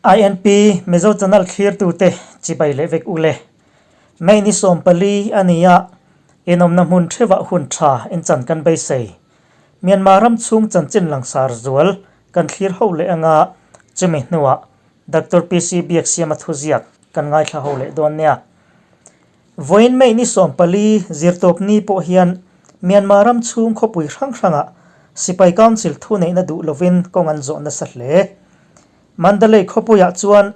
INP Mizo Channel thlirtute chibai leh vek ule. May ni 14 a ni a, inawmna hmun theuhah hun tha inchan kan beisei. Myanmar ram chhung chanchin langsar zual kan thlir ho leh anga chumi hnuah Doctor PC Biaksiama thuziak kan ngaithla ho leh dawn nia. Vawiin May ni 14 zirtawp ni pawh hian Myanmar ram chhung khawpui hrang hrangah Sipai Council thuneihna duh lovin kawng an zawh nasa hle. Mandalay khawpuiah chuan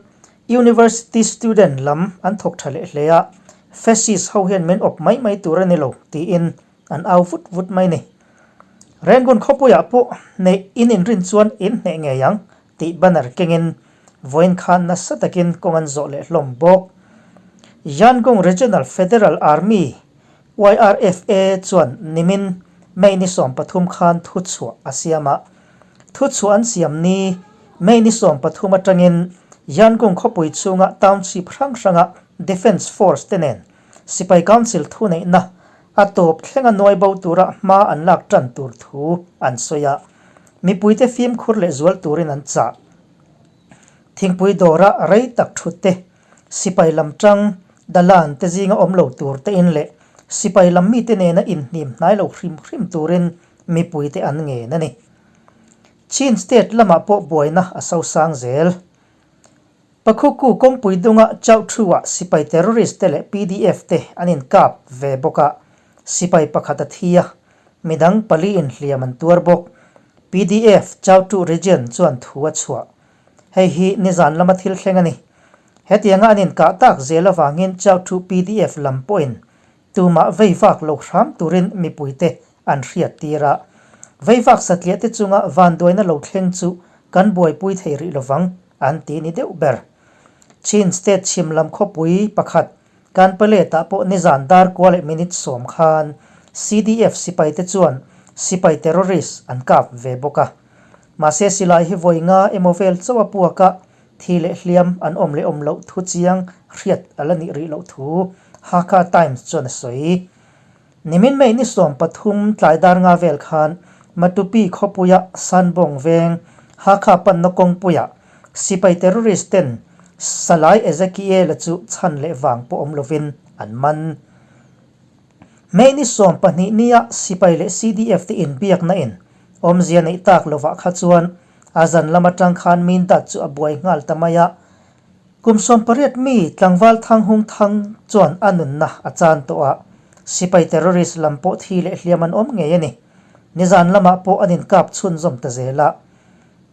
University student lam an thawk tha leh hle a, Fascist ho hian min awp mai mai tur a ni lo tiin an au vut vut mai ni. Rangoon khawpuiah pawh neih in inrin chuan in hneh ngei ang tih banner kengin vawiin khan nasa takin kawng an zawh leh hlawm bawk. Yangon Regional Federal Army, YRFA, chuan nimin May ni 13 khan thuchhuah a siam a. Thuchhuah an siam ni May ni 13 atangin Yangon khawpui chhunga township hrang hranga Defence Force te nen Sipai Council thuneihna A tawp thlenga nuai bo tura hma an lak tan tur thu an sawi a, mipuite fimkhur leh zual turin an chah. Thingpui dawra rei tak thut te, sipai lam tang, dalan te zinga awm lo tur te in leh sipai lam mite nena inhnim hnai lo hrim hrim turin mipuite an ngen a ni. Chin State lamah pawh buaina a sosang zel. Pakhuku kawngpui dunga Chauhthu-ah sipai terrorist te leh PDF te an inkap ve bawk a, sipai pakhat a thi a, midang pali inhliam an tuar bawk. PDF Chauhtu Region chuan thu a chhuah. Hei hi nizan lama thil thleng a ni. Hetianga an inkah tak zel avangin Chauhtu PDF lam pawhin tumah vei vak lo hram turin mipuite an hriat tir a. Vei vak satliah te chunga vanduaina lo thleng chu kan buaipui thei rih lovang an ti ni deuh ber. Chin State chhim lam khawpui pakhat Kanpalet-ah pawh nizan dar kua leh minute 10 khan CDF sipaite chuan sipai terrorist an kap ve bawk a. Mahse silai hi vawi nga emaw vel chauh a puak a, thi leh hliam an awm leh awm loh thu chiang hriat a la nih rih loh thu Hakha Times chuan a sawi. Nimin May ni 13 tlai dar nga vel khan Matupi khawpuia Sanbawng veng Hakha panna kawngpuiah sipai terrorist ten Salai Ezekiel-a chu chhan leh vang pawh awm lovin an man. May ni 12 nia sipai leh CDF te inbiakna in awmzia neih tak lovah kha chuan a zan lam atang khan Mindat chu a buai nghal ta mai a. Kum 18 mi tlangval Thang Hung Thang chuan a nunna a chan tawh a, sipai terrorist lam pawh thi leh hliam an awm ngei a ni. Nizan lamah pawh an inkap chhunzawm ta zel a.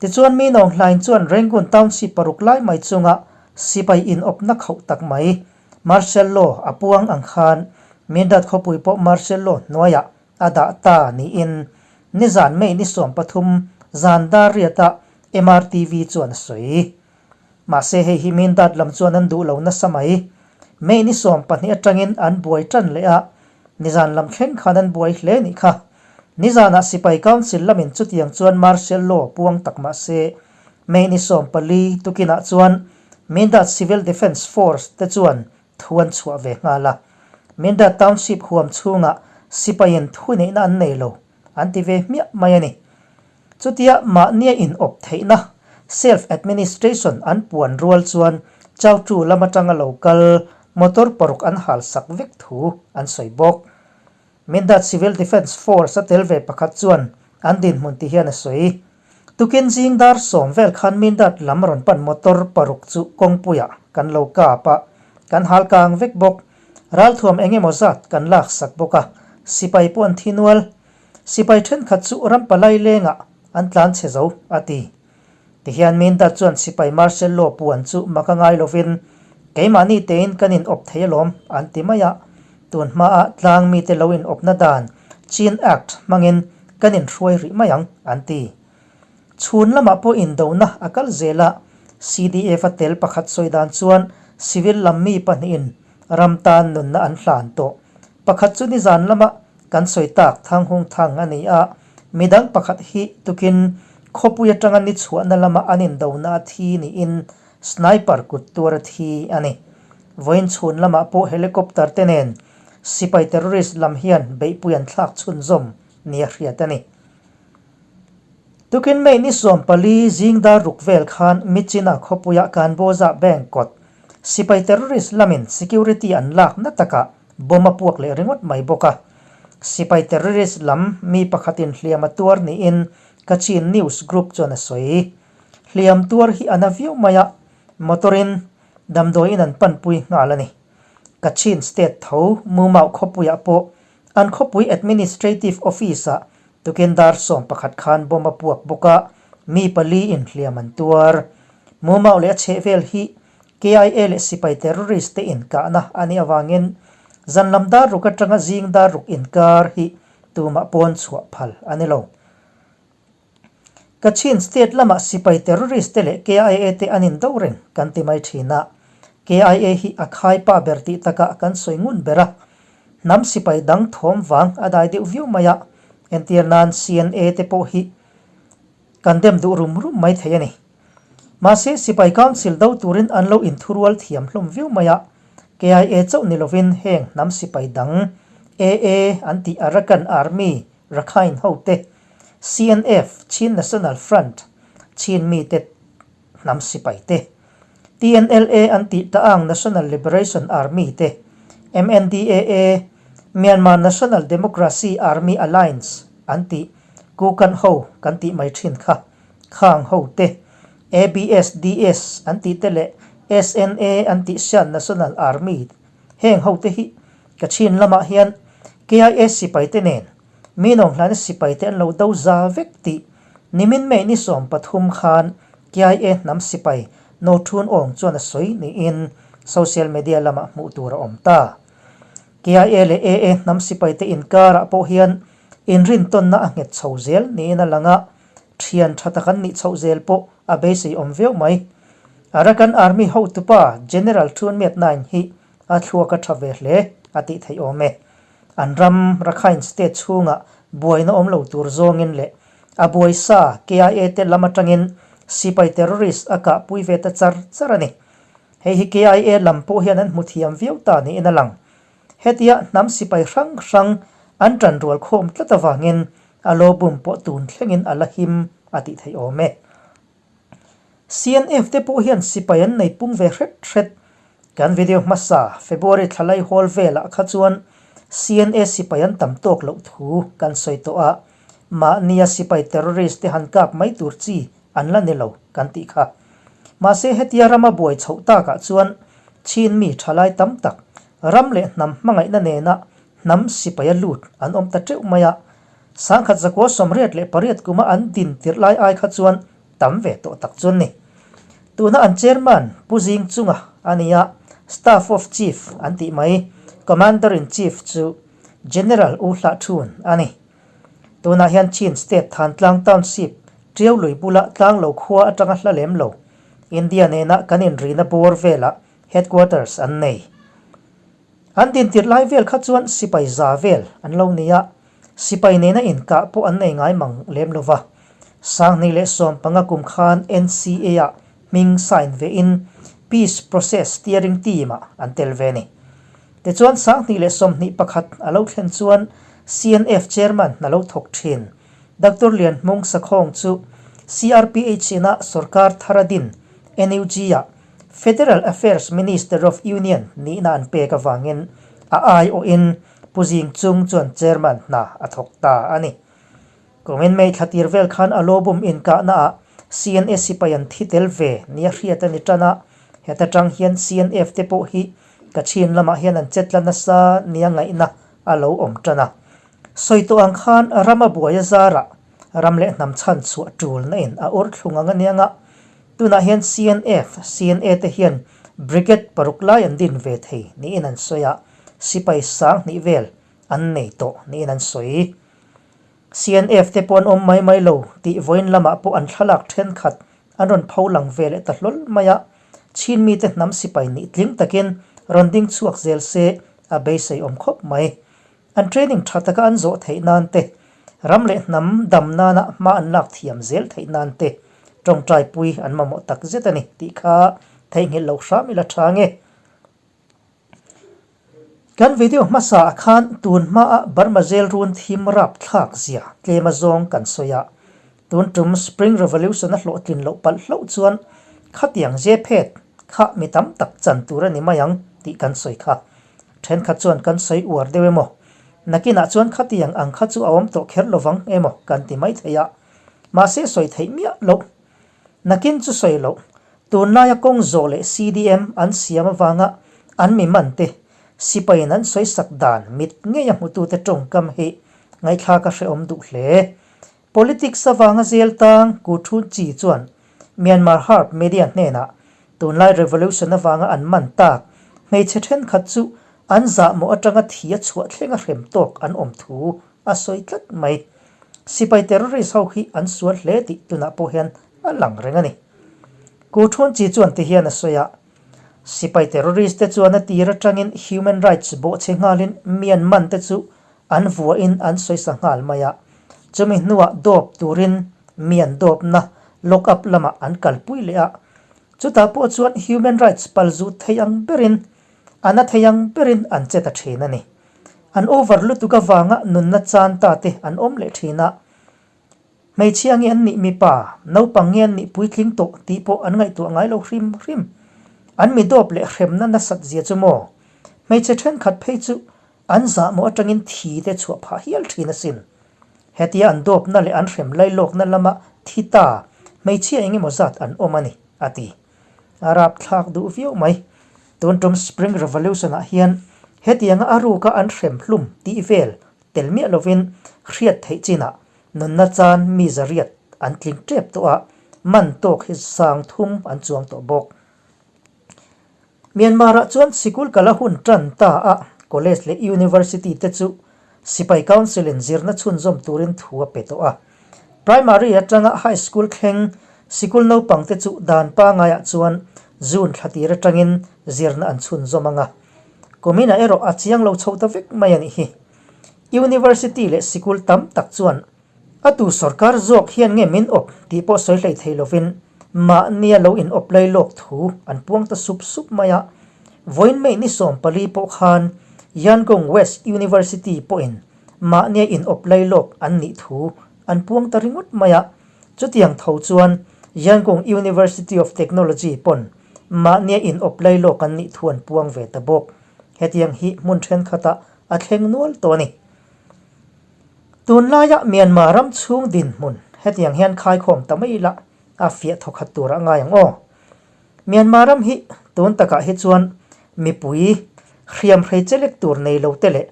Tichuan mi Nawng Hlain chuan Rangoon Township paruk lai mai chunga sipai inawpna khauh tak mai Martial Law a puang ang khan Mindat khawpui pawh Martial Law hnuaiah a dah ta niin nizan May ni 13 zan dar riatah MRTV chuan a sawi. Mahse hei hi Mindat lam chuan an duh lo nasa mai. May ni 12 atangin an buai tan leh a, nizan lam thleng khan an buai hle nih kha. Nizanah Sipai Council lamin chutiang chuan Martial Law puang tak mahse May ni 14 tukinah chuan Mindat Civil Defence Force te chuan thu an chhuah ve nghal a. Mindat Township huam chhungah sipaiin thuneihna an nei lo an ti ve hmiah mai a ni. Chutia mahnia inawp theihna, self administration, an puan rual chuan Chautu lam atanga lo kal motor paruk an hal sak vek thu an sawi bawk. Mindat Civil Defence Force a tel ve pakhat chuan an dinhmun ti hian a sawi. Tukin zing dar 10 vel khan Mindat lam rawn pan motor paruk chu kawngpuiah kan lo kap a, kan hal kang vek bawk. Ralthuam eng emaw zat kan lak sak bawk a, sipai pawh an thi nual. Sipai thenkhat chu ram palai lengah an tlan chhe zo, a ti. Tihian Mindat chuan sipai Martial Law puan chu mak a ngai lovin keimahni tein kan inawp thei alawm, an ti mai a. Tun hmaah tlang mite lo inawpna dan Chin Act hmangin kan inhruai rih mai ang, an ti. Chhun lamah pawh indona a kal zel a, CDF a tel pakhat sawi dan chuan civil lam mi pahnihin ram tan nunna an hlan tawh. Pakhat chu nizan lama Kan sawi tak Thang Hung Thang a ni a, midang pakhat hi tukin khawpui atanga ni chhuahna lama an indona a thi niin sniper kut tuar a thi a ni. Vawiin chhun lamah pawh helicopter te nen sipai terrorist lam hian beihpui an thlak chhunzawm nia hriat a ni. Tukin May ni 14 zing dar ruk vel khan Myitkyina khawpuia Kanbawza Bank kawt sipai terrorist lamin security an lak na takah bomb a puak leh ringawt mai bawk a. Sipai terrorist lam mi pakhatin hliam a tuar niin Kachin News Group chuan a sawi. Hliam tuar hi a na viau mai a, motor-in damdawiin an panpui nghal a ni. Kachin State tho Mumau khawpuiah pawh an khawpui Administrative Office-ah tukin dar 11 khan bomb a puak bawk a, mi pali inhliam an tuar. Mumau leh a chhehvel hi KIA leh sipai terrorist te inkahna a nih avangin zan lam dar ruk atanga zing dar ruk inkar hi tumah pawn chhuah phal a ni lo. Kachin state lamah sipai terrorist te leh KIA te an indo reng kan ti mai thin a. KIA hi a khaipa ber tih takah kan sawi ngun ber a. Hnam sipai dang thawm vang a dai deuh viau mai a, entir nan CNA te pawh hi kan dem duh rum rum mai thei a ni. Mahse sipai council do turin an lo inthurual thiam hlawm viau mai a, KIA chauh ni lovin heng hnam sipai dang AA an tih Arakan Army Rakhine ho te, CNF, Chin National Front, Chin mite hnam sipai te, TNLA an tih Ta'ang National Liberation Army te, MNDAA, Myanmar National Democracy Army Alliance an tih Kukanh ho kan tih mai thin kha, Khang ho te, ABSDS an tih te leh SNA an tih Shan National Army Heng hote hi Kachin lamah hian KIA sipaite nen Minawnghlana sipaite an lo do za vek tih nimin May ni 13 khan KIA hnam sipai No Thun Aung chuan a sawi niin social media lamah hmuh tur a awm ta. KIA leh AA hnam sipaite inkarah pawh hian inrintawnna a nghet chho zel niin a lang a, thian tha tak an nih chhoh zel pawh a beisei awm viau mai. Arakan Army hotupa General Thun Myat Naing hi a thluak a tha ve hle a tih theih awm e. An ram Rakhine State chhungah buaina awm lo tur zawngin leh a buaisa KIA te lam atangin sipai terrorist a kahpui ve ta char char a ni. Hei hi KIA lam pawh hian an hmu thiam viau ta niin a lang. Hetia hnam sipai hrang hrang an tan rual khawm tlat avangin a lo bum pawh tun thlengin a la him a tih theih awm e. CNF te pawh hian sipai an nei pung ve hret hret. Kan video hmasa February thlalai hawl velah kha chuan CNA sipai an tam tawk loh thu kan sawi tawh a, mahnia sipai terrorist te han kap mai tur chi an la ni lo kan tih kha. Mahse hetia rama buai chhoh takah chuan Chin mi thalai tam tak ram leh hnam hmangaihna nena hnam sipaia lut an awm ta teuh mai a, 1988 kuma an din tirh lai ai kha chuan tam ve tawh tak chuan ni. Tuna an chairman Pu Zing Chunga a ni a, Staff of Chief an tih mai, Commander-in-Chief chu General U Hlah Thun a ni. Tunah hian Chin State Thantlang Township Tiau lui bula Tlanglo khua atanga hla lem lo, India nena kan inrina bawr velah headquarters an nei. An dintir lai vel kha chuan sipai za vel an lo ni a, sipai nena inkah pawh an nei ngai mang lem lo va. 2015 kum khan NCA-ah hming sign vein Peace Process Steering Team-ah an tel ve a ni. Tichuan 2021 a lo thlen chuan CNF Chairman hna lo thawk thin Doctor Lianhmung Sakhawng chu CRPH ina sorkar thar a din NUG-ah Federal Affairs Minister of Union nihna an pek avangin a aiawhin Pu Zing Chung chuan Chairman hna a thawk ta a ni. Kumin May thla tir vel khan a lawbum inkahnaah CNA sipai an thi tel ve nia hriat a ni tan a, heta tang hian CNF te pawh hi Kachin lamah hian an chetla nasa nia ngaihna a lo awm tan a. Sawi tawh ang khan ram a buai a zarah ram leh hnam chhan chhuah tulna in a awrh thlung ang a nia nga. Tunah hian CNF, CNA te hian Brigade paruk lai an din ve thei niin an sawi a, sipai 2000 vel an nei tawh niin an sawi. CNF te pawh an awm mai mai lo tih vawiin lamah pawh an thlalak thenkhat an rawn pho lang ve leh ta hlawl mai a, Chin mite hnam sipai nih tling takin rawn ding chhuak zel se a beisei awm khawp mai. An training tha taka an zawh theih nan te, ram leh hnam dam nana hma an lak thiam zel theih nan te tawngtai pui an mamawh tak zet a ni tih kha theihnghilh loh hram ila tha nge. Kan video hmasa ah khan tun hmaa Burma zel run thim rap thlak zia tlem a zawng kan sawi a. Tun tum Spring Revolution a hlawhtlin loh palh hlauh chuan khatiang ze phet kha mi tam tak chan tur a ni mai ang tih kan sawi kha. Thenkhat chuan kan sawi uar deuh emaw, nakinah chuan khatiang ang kha chu a awm tawh kher lovang emaw kan ti mai thei a. Mahse sawi theih miah loh. Nakin chu sawi loh. Tunlaia kawng zawh leh CDM an siam avanga an mi man te sipaiin an sawi sak dan mit ngei a hmutute tawngkam hi ngaihthlak a hrehawm duh hle. Politics avanga zel tang Ku Thu Chi chuan Myanmar Harp Media hnenah tunlai revolution avanga an man tak hmeichhe thenkhat chu an zahmawh atanga thi a chhuah thleng a hrem tawk an awm thu a sawi tlat mai. Sipai terrorist ho hi an sual hle tih tunah pawh hian a lang reng a ni. Ku Thun Chi chuan ti hian a sawi a, Sipai terrorist te chuan a tir atangin human rights bawhchhe nghalin Myanman te chu an vuahin an sawisa nghal mai a, chumi hnuah dawp turin mi an dawpna lock up lamah an kalpui leh a, chutah pawh chuan human rights pal zut thei ang berin, a na thei ang berin an che ta thin a ni. An over lutuk avanga nunna chan ta te an awm leh thin a, hmeichhia nge an nih mipa, naupang nge an nih puitling tawh tih pawh an ngaihtuah ngai lo hrim hrim. An mi dawp leh hremna nasat zia chu maw? Hmeichhe thenkhat phei chu An zahmawh atangin thi te chhuah phah hial thin asin. Hetia an dawpna leh an hrem lailawkna lama thi ta hmeichhia eng emaw zat an awm a ni, a ti. A rapthlak duh viau mai. Tun tum Spring Revolution ah hian hetianga a ruka an hrem hlum tih vel tel miah lovin hriat theih chinah nunna chan mi zariat an tling tep tawh a, man tawk hi 3000 an chuang tawh bawk. Myanmar-ah chuan sikul kal a hun tan ta a, college leh university te chu sipai council-in zirna chhunzawm turin thu a pe tawh a. Primary atanga high school thleng sikul naupang te chu dan pangaiah chuan June thla tir atangin zirna an chhunzawm ang a. Kuminah erawh a chiang lo chho ta vek mai a nih hi. University leh sikul tam tak chuan A tu sorkar zawk hian nge min awp tih pawh sawi hlei thei lovin mahnia lo in awp lai lawk thu an puang ta sup sup mai a. Vawiin May ni 14 pawh khan Yangon West University pawhin mahnia in awp lai lawk an nih thu an puang ta ringawt mai a. Chutiang tho chuan Yangon University of Technology pawn mahnia in awp lai lawk an nih thu an puang ve ta bawk. Hetiang hi hmun thenkhatah a thleng nual tawh a ni. Tunlaia Myanmar ram chhung dinhmun hetiang hian khaikhawm ta mai ila a fiah thawkhat tur a ngai ang aw. Myanmar ram hi tun takah hi chuan mipui hriamhrei chelek tur nei lo te leh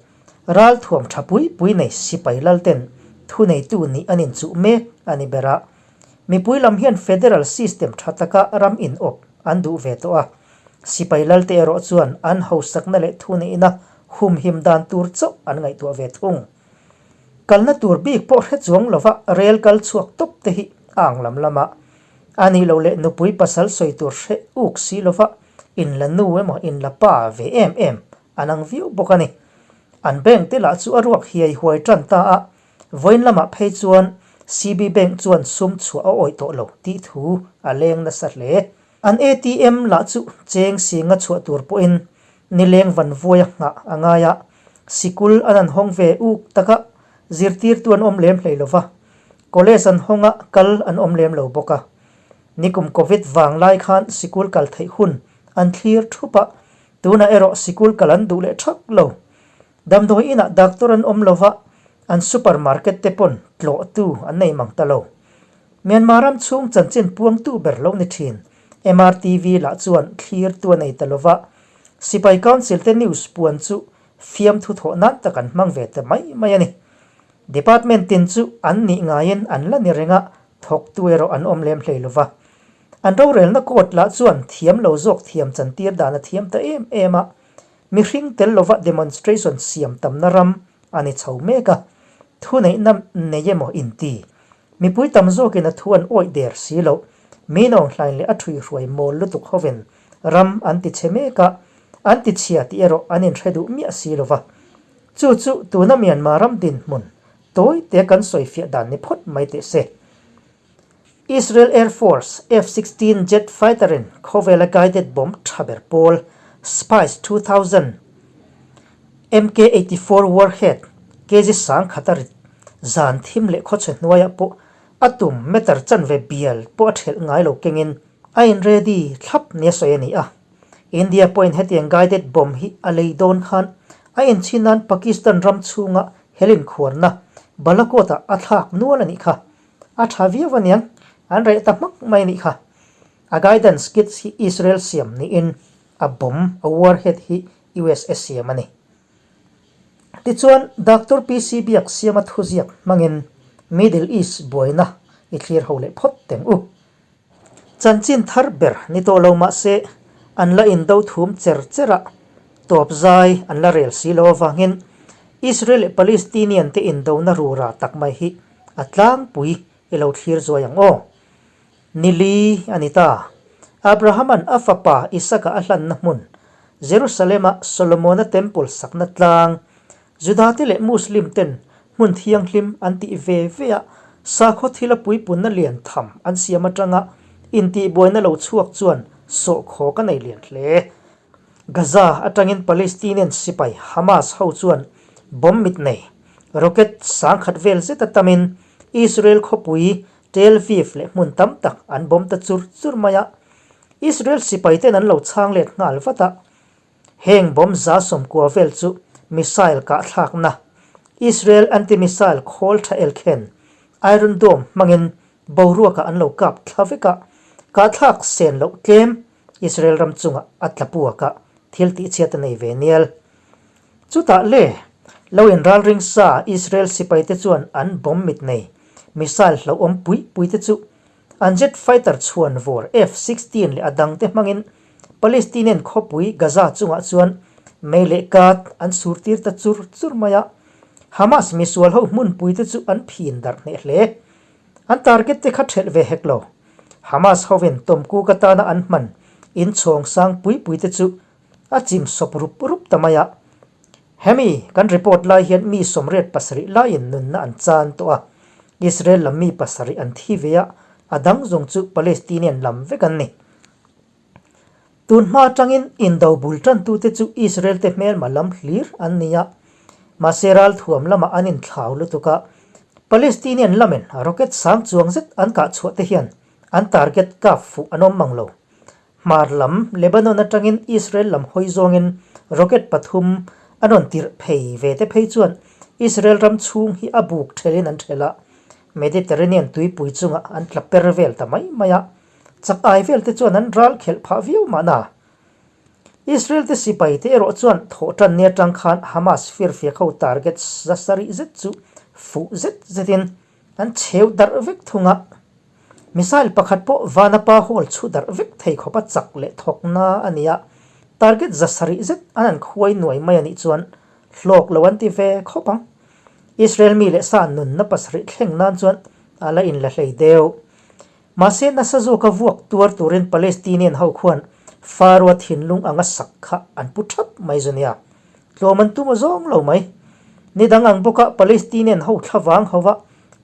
ralthuam tha pui pui nei sipai lal ten thuneitu nih an inchuh mek a ni ber a. Mipui lam hian federal system tha taka ram inawp an duh ve tawh a. Sipai lal te erawh chuan an hausakna leh thuneihna humhim dan tur chauh an ngaihtuah ve thung. Kalna tur bik pawh hre chuang lova rel kal chhuak tawp te hi a ang lam lam a. A nih loh leh nupui pasal sawi tur hre uk si lova in la nu emaw in la pa ve em em an ang viau bawk a ni. An bank te lah chu a ruak hiai huai tan ta a, vawiin lamah phei chuan CB Bank chuan sum chhuah a awih tawh lo tih thu a leng nasa hle. An ATM lah chu cheng singa chhuah tur pawhin nileng van vuai a nghah a ngai a, sikul an an hawng ve uk tak a, zirtirtu an awm lem hlei lo va, college an hawng a, kal an awm lem lo bawk a. Nikum Covid vang lai khan sikul kal theih hun an thlir thup a, tunah erawh sikul kal an duh leh thak lo. Damdawi inah doctor an awm lo va, an supermarket te pawn tlawhtu an nei mang ta lo. Myanmar ram chhung chanchin puangtu ber lo ni thin. MRTV lah chuan thlirtu a nei ta lova, Sipai Council te news puan chu fiamthu thawh nan tak an hmang ve ta mai mai a ni. Department tin chu an nih ngaiin an la ni reng a, thawktu erawh an awm lem hlei lova. An rorelna court lah chuan thiam lo zawk thiam chantir dan a thiam ta em em a, mihring tel lova demonstration siam tamna ram a ni chho mek a, thuneihna nei emaw inti Mipui tam zawkin a thu an awih der si loh. Minawng hlain leh a ṭhuihruai mawl lutuk hovin ram an ti chhe mek a, an ti chhia tih erawh an inhre duh miah si lo va. Chu chu tuna Myanmar ram dinhmun tawi te kan sawifiah dan ni phawt mai teh se. Israel Air Force F-16 jet fighter-in khawvela guided bomb tha ber pawl Spice 2000, MK 84 warhead, kg 1000 a rit, zan thim leh khawchhe hnuaiah pawh A tum meter chanve bial pawh a thelh ngai lo kengin a in ready thlap nia sawi a ni a. India pawhin hetiang guided bomb hi a lei dawn khan a inchhin nan Pakistan ram chhunga hel inkhuarna Balakot-ah a thlak nual a nih kha. A tha viau aniang, an reh ta hmak mai a nih kha. A guidance kits hi Israel siam niin a bomb, a warhead hi USA siam a ni. Tichuan, Doctor PC Biak siama thuziak hmangin Middle East buaina i thlir ho leh phawt teng u. Chanchin thar ber ni tawh lo mah se, an la indo thum cher cher a, tawp zai an la rel si lo avangin Israel leh Palestinian te indona rura tak mai hi a tlangpui i lo thlir zuai ang aw. Ni li a ni ta. Abrahama'n a fapa Isaka a hlanna hmun, Jerusalem-a Solomona Temple sakna tlang, Judate leh Muslim-ten hmun thianghlim an tih ve ve a, sakhaw thila puipunna lian tham an siam atanga intihbuaina lo chhuak chuan sawhkhawk a nei lian hle. Gaza atangin Palestinian sipai Hamas ho chuan bomb mit nei, rocket sangkhat vel zeta tamin Israel khawpui Tel Aviv leh hmun tam tak an bawm ta chur chur mai a, Israel sipai ten an lo chhang let nghal vat a. Heng bawm 190 vel chu missile kahthlakna, Israel anti-missile khawl tha elkhen, Iron Dome hmangin boruakah an lo kap thla vek a, kahthlak sen loh tlem Israel ram chungah a tla puak a, thil tihchhiat a nei ve nial. Chutah le, lo inralring sa Israel sipaite chuan an bomb mit nei, missile hlauhawm pui pui te chu an jet fighter chhuan vawr F 16 leh a dangte hmangin Palestinian khawpui Gaza chungah chuan mei leh kat an surtir ta chur chur mai a, Hamas misual ho hmunpui te chu an phin darh hneh hle. An target te kha thelh ve hek lo. Hamas hovin tawmkuk atana an hman inchhawng sang pui pui te chu A chim sawp rup rup ta mai a. Hemi kan report lai hian mi 87 laiin nunna an chan tawh a. Israel lam mi pasarih an thi ve a, a dang zawng chu Palestinian lam vek an ni. Tun hma atangin indo bul tantute chu Israel te hmelma lam hlir an ni a. Mahse ralthuam lamah an inthlau lutuk a. Palestinian lamin rocket sang chuang zet an kah chhuah te hian an target kap fuh an awm mang lo. Hmar lam Lebanon atangin Israel lam hawi zawngin rocket pathum a rawn tirh phei ve te phei chuan Israel ram chhung hi a buk thelin an thelh a, Mediterranean tuipui chungah an tla per vel ta mai mai a, chak ai vel te chuan an ral khelh phah viau mahna. Israel te sipai te erawh chuan thawhtan ni atang khan Hamas firfiak ho target 700 zet chu fuh zet zetin an cheu darh vek thung a. Missile pakhat pawh Vanapa Hall chhu darh vek thei khawpa chak leh thawkna a ni a, target 700 zet an han khuai nuai mai a nih chuan hlawk lo an ti ve khawp ang. Israel mi leh sa nunna pasarih thleng nan chuan a la inla hlei deuh. Mahse nasa zawka vuak tuar turin Palestinian ho khuan Pharaoh-a thinlung anga sak kha an pu thap mai zu nia. Tlawm an tum a zawng lo mai. Ni dang ang bawka Palestinian ho thlavang hova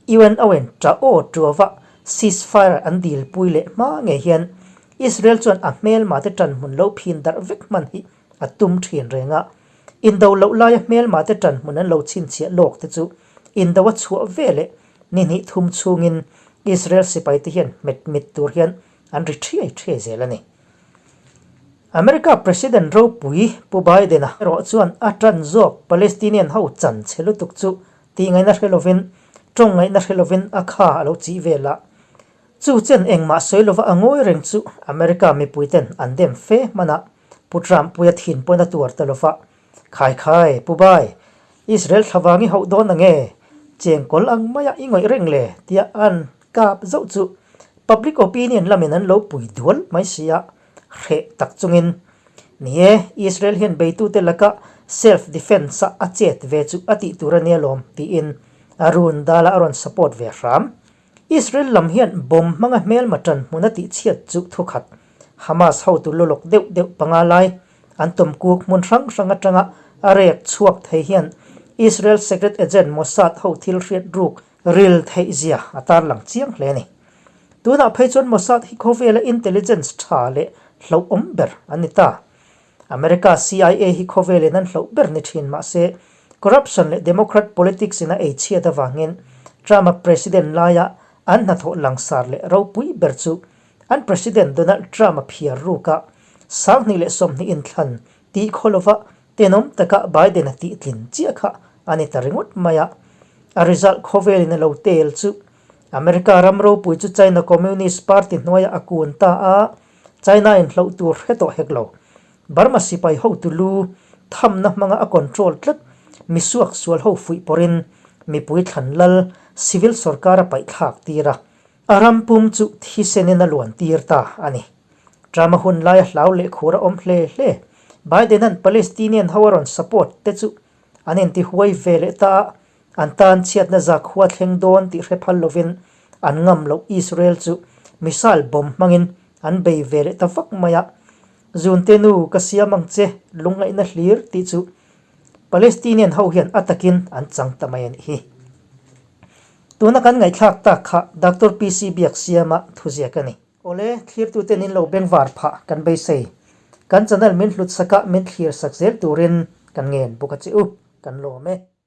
UNO-in ṭah aw ṭuava ceasefire an dilpui leh hma ngei hian Israel chuan a hmelmate ṭanhmun lo phin darh vek hman hi a tum ṭhin reng a. Indo loh laia hmelmate ṭanhmun an lo chhinchhiah lawk te chu indo a chhuah ve leh ni hnih thum chhungin Israel sipaite hian hmet mit tur hian an ri ṭhiai ṭhiai zel a ni. America President ropui Pu Biden-a erawh chuan a ṭan zawk Palestinian ho chan chhe lutuk chu Tih ngaihna hre lovin, tawng ngaihna hre lovin a kha a lo chih vel a. Chu chen engmah sawi lova a ngawi reng chu America mipuiten an dem fe hman a, Pu Trump puia thin pawn a tuar ta lova. Khai khai, Pu Bai, Israel thlavang i hauh dawn ange, chengkawl ang maia i ngawih reng le tia an kap zauh chu public opinion lamin an lo pui dual mai si a. Hreh tak chungin, Ni e, Israel hian beitute laka self defence a a chet ve chu a tih tur a nia lawm, tiin a run dala a rawn support ve hram. Israel lam hian bomb hmanga hmelma tan hmun a tihchhiat chu thukhat. Hamas hotu lawlawk deuh deuh panga lai an tawmkuk hmun hrang hrang atanga a rek chhuak thei hian Israel secret agent Mossad ho thil hriat ruk ril theih zia a tarlang chiang hle a ni. Tunah phei chuan Mossad hi khawvela intelligence tha leh hlauhawm ber an ni ta. America CIA hi khawvelin an hlauh ber ni thin mahse corruption leh Democrat politics in a ei chhiat avangin Trump-a president laia An hnathawh langsar leh ropui ber chu an President Donald Trump-a phiar ruk a, 2020 inthlan tih khaw lova tenawm taka Biden-a tihtlin chiah kha a ni ta ringawt mai a. A result khawvelin a lo tel chu America ram ropui chu China Communist Party hnuaiah a kun ta a, China-in hloh tur hre tawh hek lo. Burma sipai hotu lu thamna hmanga a control tlat misuak sual ho fuih pawrin mipui thlan lal civil sorkar a paihthlak tir a, a ram pum chu thisenin a luan tir ta a ni. Trump-a hun laia hlau leh khur a awm hle hle. Biden-a'n Palestinian ho a rawn support te chu an intihuai ve leh ta a, An tan chhiatna zakhua thleng dawn tih hre phal lovin an ngam loh Israel chu missile bomb hmangin an bei ve leh ta vak mai a. Zunte nu ka siam ang che lungngaihna hlir tih chu Palestinian ho hian a takin an chang ta mai a nih hi. Tuna kan ngaihthlak tak kha Doctor PC Biaksiama thuziak a ni. Awle, thlirtute nin lo bengvar phah kan beisei. Kan channel min hlut saka min thlir sak zel turin kan ngen bawk a che u. Kan lawm e.